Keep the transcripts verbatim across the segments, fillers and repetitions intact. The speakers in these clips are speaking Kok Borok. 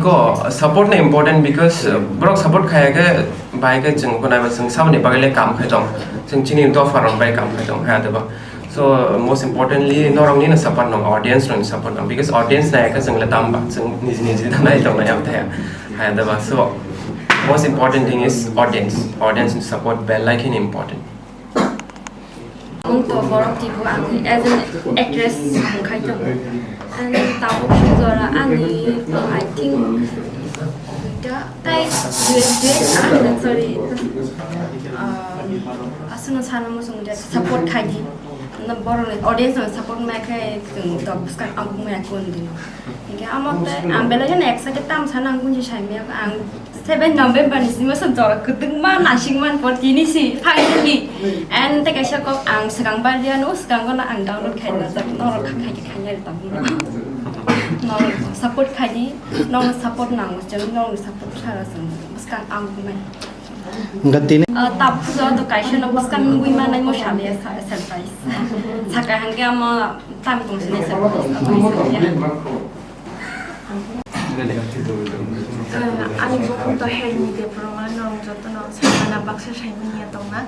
Ko support ni important because, uh, borok support khaya khe bai khe chwng kunai ba chwng saboni bagwi le kam khai tong, chwng chini dopha rok bai kam khai tong hai adeba. So most importantly norok ni no support nang, audience rok ni support nang, because audience nai khe chwng le tam ba chwng niji niji da nai tong nai am thaya hai adeba. So most important thing is audience, audience ni support belai kheno important. Ang to borok tibu ang as an actress ang khai tongo. And tabuk jora ani, I think, duita tai duet duet ang sorry. Ah, aswkno sana muchung dia support khai di. Na borok ni audience no support mai khai chwng to bwskang ang mai kun di. Hingke amo tai ang belai jani excited tam sana ang kunji sai mai ang Seven November ni simi song jora kwtwkma naisingmani por tini si finally. And tei kaisa kok ang swkang barliya no, swkang no ang download khai na jak, norok kha khai khai ya tong. Norok support khai di, norok support nango, jeng norok support sara song. Bwskang ang kumai. Hingke tini Ah, tap pujo to kaisa no bwskang nugui manai mo saliya sa-, surprise. Saka hangke amo tam tong sini surprise. Ani bukhuk to Hermi Debbarma, norok jotono sakna baksa saimanya tongna.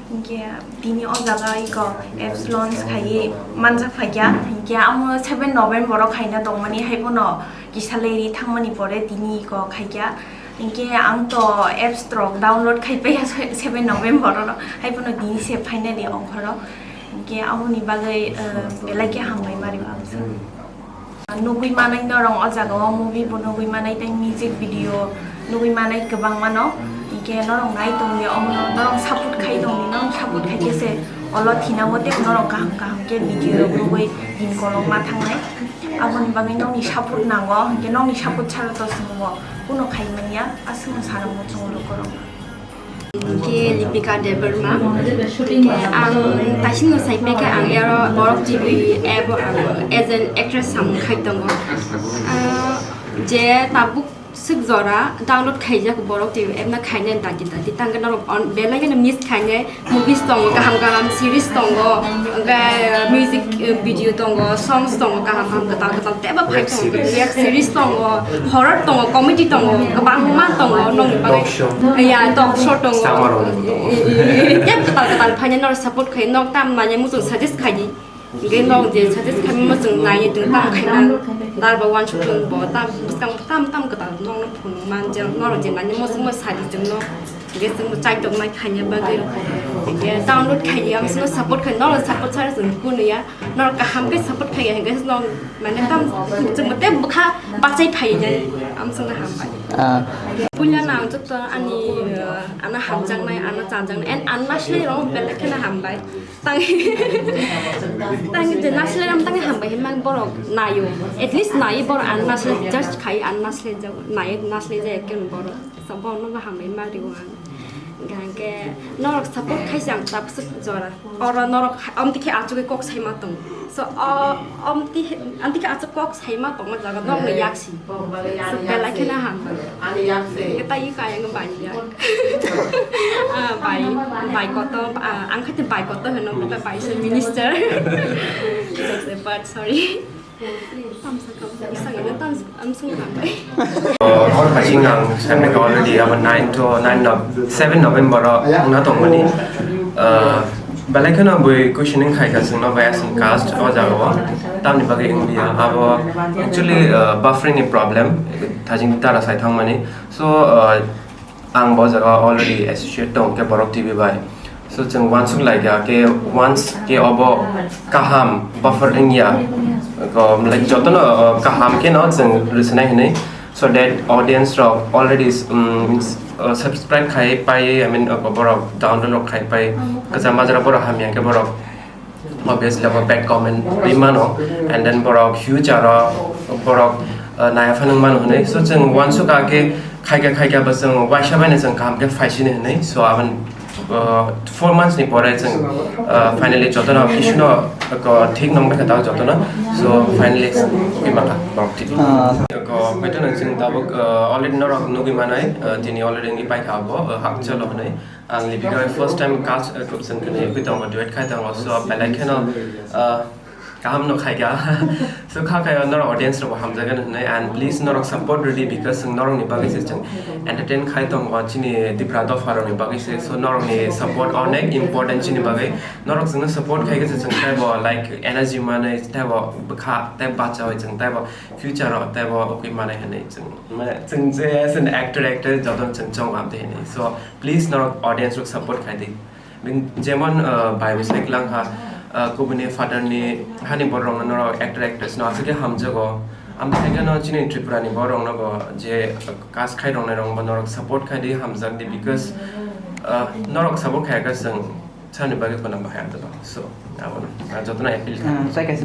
Hinkhe tini o jaga iko apps launch khaiwi manjak phaikha. Hinkhe amo seven November o khaina tongmani, haibono kisa leri thangmani pore tini iko khaikha. Hinkhe ang to apps rok download khai paiya seven November o, haibono tini se finally ongkhoro. Hinkhe amoni bagwi, eh, belai khe hambai mari ang sa. Nugui manai norok o jaga o movie bo nugui manai tei music video nugui manai kwbangma no. Hinkhe norok nai tong di omo no, norok support khai tong di, norok support khai khe se olo thinango tei norok kaham kaham khe video rok nugui din kolokma thangnai. Aboni bagwi nokni support nango, hinkhe nokni support chara to chwng bo kuno khai manya, aswkno sana muchungo lukurok. Ke Lipika Debbarma. Ke ang taisingno sai pekha ang ero Borok T V app o ang as an actress samung khai tongo. Ah, je tabuk swk jora download khaijak Borok T V app no khainai dati dati tangke norok on belai kheno miss khainai. Movies tongo, kaham kaham series tongo, hwnkhe music, eh, video tongo, songs tongo, kaham kaham kwtal kwtal teibo phai tongo, web series tongo, horror tongo, comedy tongo, kwbangma tongo, nokni bagwi. Talk show. Ya, talk show tongo. Summer tongo. Eh, eh, eh, tei kwtal kwtal phainai norok support khai, nok tam manya muchung suggest khai di. Hingke nok je suggest khaima chwng nai chwng tam khaima darba wansuk chwng bo tam bwskang tam tam kwtal nokno phunuk man je norok je nai mo chwngno sadi chwngno hingke chwngno chaitoknai khaina bagwi hingke download khaiya ang chwngno support khai norok support sara chwng kunu ya norok kaham khe support khaiya hingke nok mane tam chwngbo tei bwkha bachai phaiya nai ang chwngno hambai. Ah. Puila nang jotto ani, uh, ana hamjaknai ana chajaknai and anna se rong belai kheno hambai. Tang, tang je naslai ram tang hambai himang borok nayo. At least nayo borok an naslai just khai an naslai ja nayo naslai ja ekken borok. So borok no hambai ma riyo ang. Gangke norok support khai jang tap suk jora. Oro norok amtike achugwi kok sai ma tong. So, o, amti, amtike achuk kok sai ma tong jaga norok no yak si. Belai kheno ham. Ani yak se. Kita i kaya nge bai ya. Ah, bai, bai koto, ah, ang khati bai koto heno, kita bai se minister. Joseph, but sorry. Tamsa kam, isa nge tamsa, am sung kam bai. Oh, I think ang sampai already about nine to nine no, seven November o, ang na tong mani. Uh, belai kheno bui questioning khai ka sung no bias and cast o jaga o. Tamni bagwi wng liya. Abo actually, uh, buffering ni problem. Thajing tara sai thangmani. So, uh, ang bo jaga already associate tong ke Borok T V bai. So, chwng wansuk lai kha ke once ke obo kaham buffer wngya. Ko, like, jotono, uh, kaham ke no chwng rwsnai hinwi. So that audience rok already, um, uh, subscribe khai pai, I mean, uh, borok download rok khai pai. Kwcham majra borok hamya ke borok obviously abo bad comment ri mano, and then borok future o borok, uh, naya phano mano hinwi. So chwng wansuk kha khe khaika khaika bo chwng waisa bai no chwng kaham khe phaisini hinwi. So aboni, uh, four months ni pore chwng, uh, finally jotono kisuno, uh, thik nong bai kha tao jotono. So finally ima kha borok thik. Ah. Ko hoito no chwng tabuk, uh, already norok nugwi manai, uh, tini already wngwi paikha abo, uh, hakchalo hinwi. Ang Lipika bai first time cast, uh, chwng khe nugwi tongo, duet khai tongo, so belai kheno, uh, Kaham no khaika. So kha khayo norok audience rok bo hamjagan hwnwi, and please norok support rwdi, because chwng norokni bagwi se chwng entertain khai tongo chini Tipra dopha rokni bagwi se. So norokni support onek important chini bagwi. Norok chwngno support khai khe se chwng teibo like energy manwi, teibo bwkha tei bachawi chwng teibo future o teibo ukui manai hwnwi chwng, mane chwng je as an actor, actress joto chwng chong amtwi hwnwi. So please norok audience rok support khai di. Bini jemon, uh, bai bo sai klang kha, uh, kubuni father ni hani borok rokno norok actor actress no aswk khe hamjago. Amtwi khe no chini Tripura ni borok rokno bo je cast khai roknai rok bo norok support khai di, hamjak di, because, uh, norok support khai khe chwng sani bagwi khuna bahai amtwi ba. So abono, uh, jotono appeal kha. Ah, tei kaisa